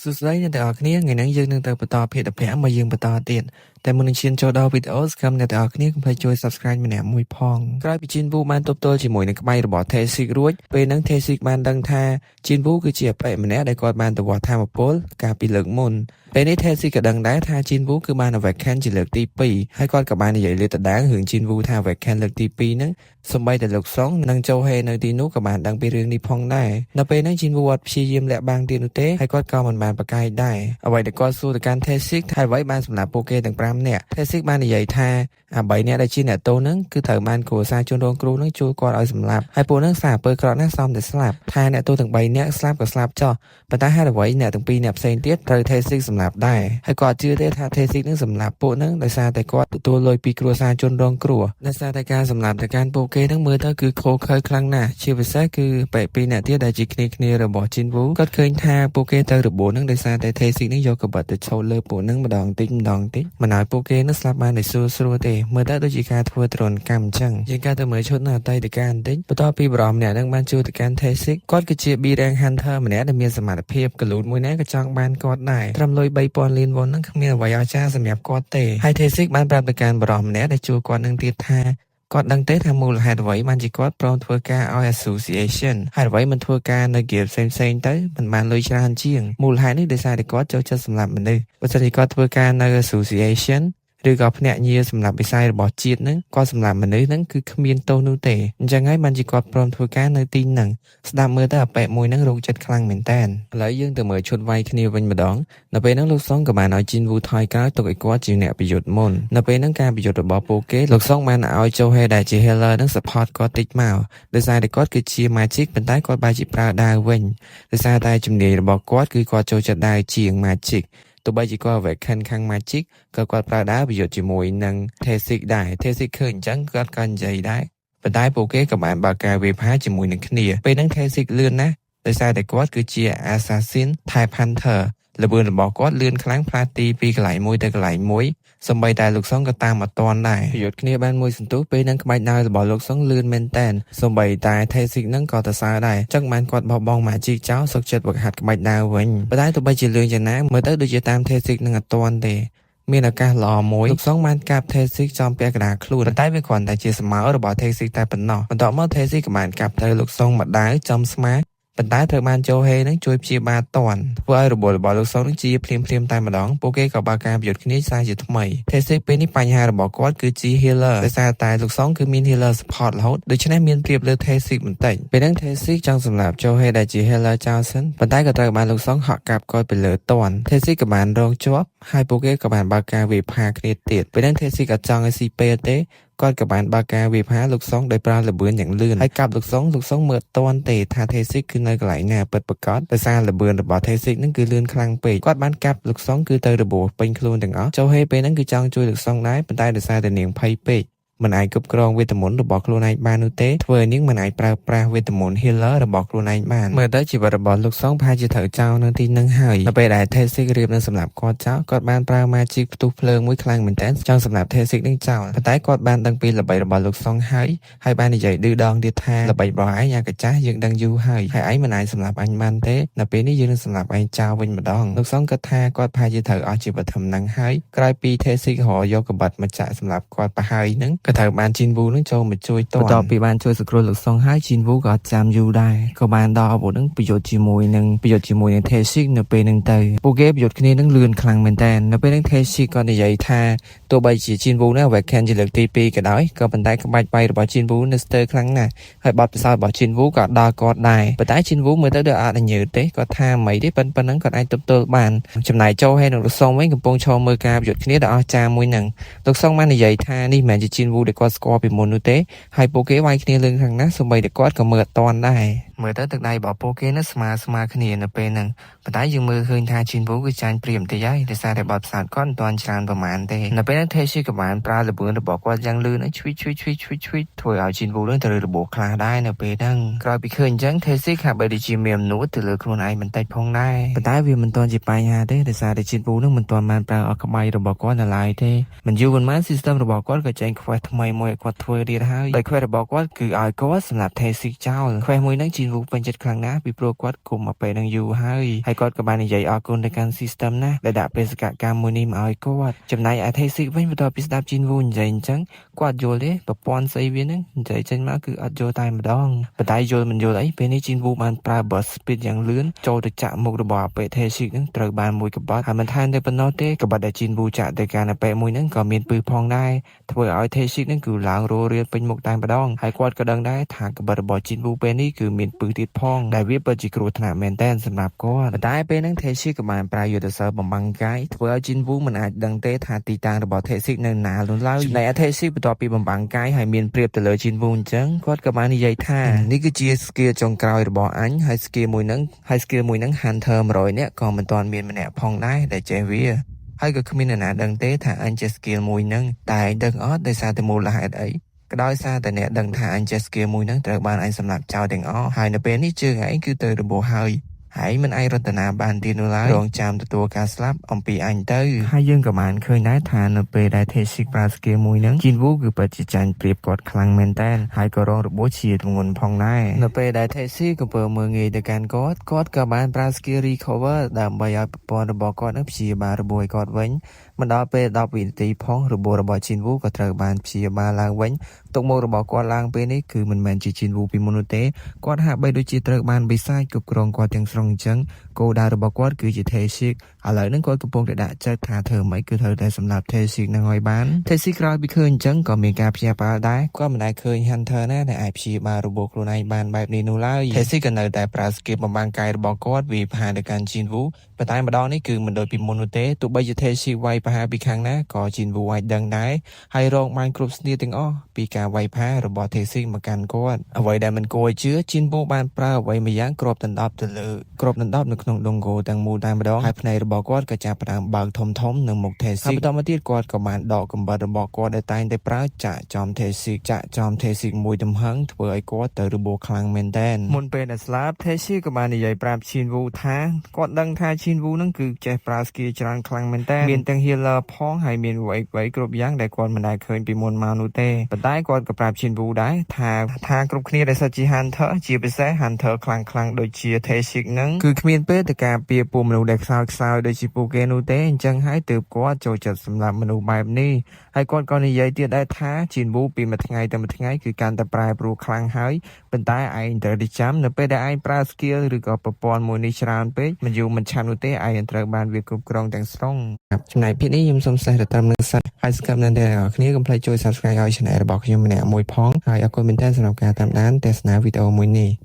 សួស្តីអ្នកទាំងអស់គ្នា។ថ្ងៃនេះយើងនឹងទៅបន្តភាគ15មកយើងបន្តទៀតតែមុននឹងឈានចូលដល់វីដេអូសង្ឃឹមអ្នកទាំងអស់គ្នាកុំភ្លេចជួយ Subscribe ម្នាក់មួយផងក្រោយពីជីនវូបានទប់ទល់ជាមួយនឹងក្បាច់របស់ Thesik រួចពេលហ្នឹង Thesik បានដឹងថាជីនវូគឺជាអបិម្នាក់ដែលគាត់បានទៅវត្តធម្មពលកាលពីលើកមុនពេលនេះ Thesik ក៏ដឹងដែរថាជីនវូគឺបាន awaken ជាលើកទី2ហើយគាត់ក៏បាននិយាយលើតដាងរឿងជីនវូថា awaken លើកទី2ហ្នឹងសូម្បីតែលោកសុងនិងជោហេនៅទីនោះក៏បានដឹងពីរឿងនេះផងដែរនៅពេលហ្នឹងជីនវូអត់ព្យាយាមលាក់បាំងទៀតនោះទេហើយគាត់ក៏មិនបានប្រកែកដែរអ្វីដែលគាត់សួរទៅកាន់ Thesik ថាអ្វីបានសម្រាប់ពួកគេទាំង5នាក់ Thesik បាននិយាយថាអា3នាក់ដែលជាអ្នកទោសហ្នឹងគឺត្រូវបានគ្រួសារជនរងគ្រោះហ្នឹងជួលគាត់ឲ្យសម្លាប់ហើយពួកហ្នឹងសារអំពើក្រក់ណាស់សមតែស្លាប់ថាអ្នកទោសទាំង3នាក់ស្លាប់ក៏ស្លាប់ចោះប៉ុន្តែហេតុអ្វីអ្នកទាំងពីរអ្នកផ្សេងទៀតត្រូវ Thesik សម្លាប់ដែរហើយគាត់ជឿទេថា Thesik នឹងសម្លាប់ពួកហ្នឹងដោយសារតែគាត់ទទួលលុយពីគ្រួសារជនរងគ្រោះដោយសារតែការសម្លាប់ទៅកាន់ពួកគេហ្នឹងមើលទៅគឺខូខើខ្លាំងណាស់ជាពិសេសគឺបែពីរអ្នកទៀតដែលជាគ្នាគ្នារបស់ជីនវូគាត់ឃើញថាពួកគេទៅរបួសហ្នឹងដោយសារតែ Thesik ហ្នឹងយកកបិតទៅឆោតលើពួកហ្នឹងម្ដងតិចម្ដងតិចមិនឲ្យពួកគេនឹងស្លាប់បានដោយស្រួលស្រួលទេមើលទៅដូចជាការធ្វើទ្រនកម្មអញ្ចឹងយើងក៏ទៅមើលឈុតនៅអតីតកាលបន្តិចបន្ទាប់ពីបរមម្នាក់ហ្នឹងបានជួលទៅកាន់ Thesik គាត់គឺជា B rank hunter ម្នាក់ដែលមានសមត្ថភាពកលូតមួយណាក៏ចង់បានគាត់ដែរត្រឹមលុយ3000លានវ៉ុនហ្នឹងគ្មានអ្វីអស្ចារ្យសម្រាប់គាត់ទេហើយ Thesik បានប្រាប់ទៅកាន់បរមម្នាក់ដែលជួលគាត់នឹងទៀតថាគាត់ដឹងទេថាមូលហេតុអ្វីបានជាគាត់ព្រមធ្វើការឲ្យ association ហើយអ្វីមិនធ្វើការនៅ guild ផ្សេងផ្សេងៗទៅមិនបានលុយច្រើនជាងមូលហេតុនេះដោយសារតែគាត់ចូលចិត្តសម្លាប់មនុស្សបើសិនជាគាត់ធ្វើការនៅ association ឬក៏ភ្នាក់ងារសម្រាប់វិស័យរបស់ជាតិហ្នឹងគាត់សម្រាប់មនុស្សហ្នឹងគឺគ្មានទោសនោះទេអញ្ចឹងហើយបានជាគាត់ព្រមធ្វើការនៅទីហ្នឹងស្ដាប់មើលទៅអប៉ែមួយហ្នឹងរោគចិត្តខ្លាំងមែនតើឥឡូវយើងទៅមើលឈុតវាយគ្នាវិញម្ដងនៅពេលហ្នឹងលោកសុងក៏បានឲ្យជីនវូថយក្រោយទុកឲ្យគាត់ជាអ្នកប្រយុទ្ធមុននៅពេលហ្នឹងការប្រយុទ្ធរបស់ពួកគេលោកសុងបានឲ្យជោហេដែលជា healer ហ្នឹង support គាត់តិចមកដោយសារតែគាត់គឺជា magic ប៉ុន្តែគាត់បែរជាប្រើដាវវិញដោយសារតែជំនាញរបស់គាត់គឺគាត់ចូលចិត្តដាវជាង magic ទោះបីជាគាត់ awaken ខាង magic ក៏គាត់ប្រើដាវប្រយុទ្ធជាមួយនឹង Thesik ដែរ Thesik ឃើញអញ្ចឹងគាត់ក៏និយាយដែរប៉ុន្តែពួកគេក៏បានបើកការវាយប្រហារជាមួយនឹងគ្នាពេលហ្នឹង Thesik លឿនណាស់ដោយសារតែគាត់គឺជា Assassin Type Hunter ល្បឿនរបស់គាត់លឿនខ្លាំងផ្លាស់ទីពីកន្លែងមួយទៅកន្លែងមួយសម្បីតែលោកសុងក៏តាមអត់ទាន់ដែរប្រយុទ្ធគ្នាបានមួយសន្ទុះពេលហ្នឹងក្បាច់ដាវរបស់លោកសុងលឿនមែនតែនសម្បីតែ Thesik ហ្នឹងក៏ទៅសើដែរចឹងបានគាត់បោះបង់ magic ចោលសុកចិត្តវឹកហាត់ក្បាច់ដាវវិញប៉ុន្តែទោះបីជាលឿនយ៉ាងណាមើលទៅដូចជាតាម Thesik នឹងអត់ទាន់ទេមានឱកាសល្អមួយលោកសុងបានកាប់ Thesik ចំពាក់កណ្ដាលខ្លួនប៉ុន្តែវាគ្រាន់តែជាសមោរបស់ Thesik តែប៉ុណ្ណោះបន្ទាប់មក Thesik ក៏បានកាប់ត្រូវលោកសុងម្ដាវចំស្មាប៉ុន្តែត្រូវបានជោហេនឹងជួយព្យាបាលតាន់ធ្វើឲ្យរបួសរបស់លោកសុងនឹងជាភ្លាមភ្លាមតែម្ដងពួកគេក៏បើកការប្រយុទ្ធគ្នាសារជាថ្មី Thesik ពេលនេះបញ្ហារបស់គាត់គឺជា healer ដោយសារតែលោកសុងគឺមាន healer support រហូតដូច្នេះមានប្រៀបលើ Thesik បន្តិចពេលហ្នឹង Thesik ចង់សម្លាប់ជោហេដែលជា healer ចោលសិនប៉ុន្តែក៏ត្រូវបានលោកសុងហក់កាប់គាត់ទៅលើតាន់ Thesik ក៏បានរងជាប់ហើយពួកគេក៏បានបើកការវាយប្រហារគ្នាទៀតពេលហ្នឹង Thesik ក៏ចង់ឲ្យស៊ីពេលទេគាត់ក៏បានបើកការវាយប្រហារលោកសុងដោយប្រើល្បឿនយ៉ាងលឿនហើយកាប់លោកសុងលោកសុងមើលតាន់ទេថា Thesik គឺនៅកន្លែងណាពិតប្រាកដដោយសារល្បឿនរបស់ Thesik នឹងគឺលឿនខ្លាំងពេកគាត់បានកាប់លោកសុងគឺទៅរបួសពេញខ្លួនទាំងអស់ចូលហេពេលហ្នឹងគឺចង់ជួយលោកសុងដែរប៉ុន្តែដោយសារតែនាងភ័យពេកមិនអាចគ្រប់គ្រងវេទមន្តរបស់ខ្លួនឯងបាននោះទេធ្វើឲ្យនាងមិនអាចប្រើប្រាស់វេទមន្ត healer របស់ខ្លួនឯងបានមើលទៅជីវិតរបស់លោកសុងប្រហែលជាត្រូវចោលនៅទីនឹងហើយនៅពេលដែល Thesik រៀបនឹងសម្រាប់គាត់ចោលគាត់បានប្រើ magic ផ្ទុះភ្លើងមួយខ្លាំងមែនទែនចង់សម្រាប់ Thesik នឹងចោលប៉ុន្តែគាត់បានដឹងពីល្បិចរបស់លោកសុងហើយហើយបាននិយាយឌឺដងទៀតថាល្បិចរបស់ឯងអាកាចាស់យើងដឹងយូរហើយហើយឯងមិនអាចសម្រាប់អញបានទេនៅពេលនេះយើងនឹងសម្រាប់ឯងចោលវិញម្ដងលោកសុងគិតថាគាត់ប្រហែលជាត្រូវអស់ជីវិតធំនឹងហើយក្រោយពី Thesik រកយកកបិតមកចាក់សម្រាប់គាត់ប្រហើយនឹងក៏ត្រូវបានជីនវូនឹងចូលមកជួយតបន្ទាប់ពីបានជួយសង្គ្រោះលោកសុងហើយជីនវូក៏អត់ចាំយូរដែរក៏បានដល់អាវុធនឹងប្រយុទ្ធជាមួយនឹងប្រយុទ្ធជាមួយនឹង Thesik នៅពេលនឹងទៅពួកគេប្រយុទ្ធគ្នានឹងលឿនខ្លាំងមែនតើនៅពេលនឹង Thesik ក៏និយាយថាទោះបីជាជីនវូនឹង awaken ជាលើកទី2ក៏ដោយក៏ប៉ុន្តែក្បាច់បាយរបស់ជីនវូនៅស្ទើរខ្លាំងណាស់ហើយបទពិសោធន៍របស់ជីនវូក៏ដល់គាត់ដែរប៉ុន្តែជីនវូមើលទៅដូចអត់ញើទេគាត់ថាមិនទេប៉ុណ្ណឹងគាត់អាចទប់ទល់បានចំណែកចូលហើយនឹងលោកសុងវិញកំពុងឈរមើលការប្រយុទ្ធគ្នាដ៏អស្ចារ្យមួយនឹងលោកសុងបាននិយាយថានេះមិនមែនជាជីនវូដែលគាត់ស្គាល់ពីមុននោះទេហើយពួកគេវាយគ្នាលឿនខ្លាំងណាស់សូម្បីតែគាត់ក៏មើលអត់ទាន់ដែរមើលទៅទឹកដៃរបស់ពួកគេនៅស្មើស្មើគ្នានៅពេលហ្នឹងប៉ុន្តែយើងមើលឃើញថាជីនវូគឺចាញ់ព្រាមតិចហើយដោយសារតែបទផ្សោតគាត់មិនទាន់ច្រើនប្រហែលទេនៅពេលហ្នឹង Thesik ក៏បានប្រើល្បឿនរបស់គាត់យ៉ាងលឿនឆ្វីឆ្វីឆ្វីឆ្វីឆ្វីធ្វើឲ្យជីនវូនឹងត្រូវរបួសខ្លះដែរនៅពេលហ្នឹងក្រោយពីឃើញអញ្ចឹង Thesik ហាក់បីដូចជាមានអំនួតទៅលើខ្លួនឯងបន្តិចផងដែរប៉ុន្តែវាមិនទាន់ជាបញ្ហាទេដោយសារតែជីនវូនឹងមិនទាន់បានប្រើអស់ក្បាច់របស់គាត់នៅឡើយទេមិនយូរប៉ុន្មាន system របស់គាត់ក៏ចេញ quest ថ្មីមួយឲ្យគាត់ធ្វើទៀតហើយដោយ quest របស់គាត់គឺឲ្យគាត់សម្រាប់ Thesik ចោល quest មួយហ្នឹងជីន វូពេញចិត្តខ្លាំងណាស់ពីព្រោះគាត់គុំមកពេលនឹងយូរហើយហើយគាត់ក៏បាននិយាយអរគុណទៅកាន់ system ណាស់ដែលដាក់បេសកកម្មមួយនេះមកឲ្យគាត់ចំណែកឯ Taesik វិញបន្ទាប់ពីស្ដាប់ជីនវូនិយាយអញ្ចឹងគាត់យល់ទេប្រព័ន្ធស្អីវាហ្នឹងនិយាយចេញមកគឺអត់យល់តែម្ដងប៉ុន្តែយល់មិនយល់អីពេលនេះជីនវូបានប្រើ burst speed យ៉ាងលឿនចូលទៅចាក់មុខរបស់អាប៉េ Taesik ហ្នឹងត្រូវបានមួយកបាត់ហើយមិនថែមតែប៉ុណ្ណោះទេកបាត់ដែលជីនវូចាក់ទៅកាន់អាប៉េមួយហ្នឹងក៏មានពឹសផងដែរធ្វើឲ្យ Taesik ហ្នឹងគឺឡើងរោរៀលពេញមុខតែម្ដងហើយគាត់ក៏ដឹងដែរថាកបាត់របស់ជីនវូពេលនេះគឺមានពឹសទៀតផងដែលវាពិតជាគ្រោះថ្នាក់មែនទែនសម្រាប់គាត់ប៉ុន្តែពេលហ្នឹង Taesik ក៏បានប្រើយុទ្ធសាស្ត្របំបាំងកាយធ្វើឲ្យជីនវូមិនអាចដឹងទេថាទីតាំងរបស់ Taesik នៅណានោះឡើយចំណែកឯ Taesik បន្ទាប់ពីបំបាំងកាយហើយមានប្រៀបទៅលើជីនវូអញ្ចឹងគាត់ក៏បាននិយាយថានេះគឺជា skill ចុងក្រោយរបស់អញហើយ skill មួយហ្នឹងហើយ skill មួយហ្នឹង Hunter 100នាក់ក៏មិនទាន់មានម្នាក់ផងដែរដែលចេះវាហើយក៏គ្មានអ្នកណាដឹងទេថាអញចេះ skill មួយហ្នឹងតែឯងដឹងអត់ដោយសារតែមូលហេតុអីក៏ដោយសារតែអ្នកដឹងថាអញចេះ skill មួយហ្នឹងត្រូវបានអញសម្លាប់ចោលទាំងអស់ហើយនៅពេលនេះជើងឯងគឺទៅរបួសហើយហើយមិនអាចរត់តាណាបានទៀតនោះឡើយរងចាំទទួលការស្លាប់អំពីអញទៅហើយយើងក៏បានឃើញដែរថានៅពេលដែល Taesik ប្រើ skill មួយហ្នឹងជីនវូគឺពិតជាចាញ់ប្រៀបគាត់ខ្លាំងមែនតើហើយក៏រងរបួសជាទម្ងន់ផងដែរនៅពេលដែល Taesik កំពុងមើលងាយទៅកាន់គាត់គាត់ក៏បានប្រើ skill recover ដើម្បីឲ្យប្រព័ន្ធរបស់គាត់នឹងព្យាបាលរបួសឲ្យគាត់វិញមិនដល់ពេល10វិនាទីផងរបួសរបស់ជីនវូក៏ត្រូវបានព្យាបាលឡើងវិញទុកមុខរបស់គាត់ឡើងពេលនេះគឺមិនមែនជាជីនវូពីមុននោះទេគាត់ហាក់បីដូចជាត្រូវបានបិសាចគ្រប់គ្រងគាត់ទាំងស្រុងអញ្ចឹងគោលដៅរបស់គាត់គឺជា Taesik ឥឡូវហ្នឹងគាត់កំពុងតែដាក់ចិត្តថាធ្វើម៉េចគឺត្រូវតែសម្លាប់ Taesik ហ្នឹងឲ្យបាន Taesik ក្រោយពីឃើញអញ្ចឹងក៏មានការភ្ញាក់ផ្អើលដែរគាត់មិនដែលឃើញ Hunter ណាដែលអាចព្យាបាលរបួសខ្លួនឯងបានបែបនេះនោះឡើយ Taesik ក៏នៅតែប្រើ skill បំបាំងកាយរបស់គាត់វាយប្រហារទៅកាន់ជីនវូប៉ុន្តែម្ដងនេះគឺមិនដូចពីមុននោះទេទោះបីជា Taesik វាយប្រហារពីខាងណាក៏ជីនវូអាចដឹងដែរហើយរងបានគ្រប់ស្នៀទាំងអស់ពីការវាយប្រហាររបស់ Taesik មកកាន់គាត់អ្វីដែលមិនគួរឲ្យជឿជីនវូបានប្រើអ្វីមួយយ៉ាងគ្របដណ្ដប់ទៅលើគ្របដណ្ដប់នៅក្នុងដងគោទាំងមូលតែម្ដងហើយភ្នែករបស់គាត់ក៏ចាប់ផ្ដើមបើកធំធំនៅមុខ Taesik ហើយបន្តមកទៀតគាត់ក៏បានដកកំបិតរបស់គាត់ដែលតែងតែប្រើចាក់ចំ Taesik ចាក់ចំ Taesik មួយទំហឹងធ្វើឲ្យគាត់ទៅរបួសខ្លាំងមែនទែនមុនពេលដែលស្លាប់ Taesik ក៏បាននិយាយប្រាប់ឈីនវូថាគាត់ដឹងថាឈីនវូនឹងគឺចេះប្រើ skill ច្រើនខ្លាំងមែនទែនមានទាំង healer ផងហើយមានអ្វីៗគ្រប់យ៉ាងដែលគាត់មិនដែលឃើញពីមុនមកនោះទេប៉ុន្តែគាត់ក៏ប្រាប់ឈីនវូដែរថាថាគ្រប់គ្នាដែលសិតជា Hunter ជាពិសេស Hunter ខ្លាំងខ្លាំងដូចជា Taesik ហ្នឹងគឺគ្មានពេលទៅការពារពួកមនុស្សដែលខ្សោយខ្សោយដូចជាពួកគេនោះទេអញ្ចឹងហើយទើបគាត់ចូលចិត្តសម្រាប់មនុស្សបែបនេះហើយគាត់ក៏និយាយទៀតដែរថាជីនវូពីមួយថ្ងៃទៅមួយថ្ងៃគឺកាន់តែប្រែប្រួលខ្លាំងហើយប៉ុន្តែឯងត្រូវតែចាំនៅពេលដែលឯងប្រើ skill ឬក៏ប្រព័ន្ធមួយនេះច្រើនពេកមិនយូរមិនឆាប់នោះទេឯងនឹងត្រូវបានវាគ្រប់គ្រងទាំងស្រុងចំណែកភាគនេះខ្ញុំសូមសេះទៅត្រឹមនឹងសិនហើយសង្ឃឹមណាស់អ្នកទាំងអស់គ្នាកុំភ្លេចជួយ Subscribe ឲ្យ Channel របស់ខ្ញុំម្នាក់មួយផងហើយអរគុណមែនទែនសម្រាប់ការតាមដានទស្សនាវីដេអូមួយនេះ។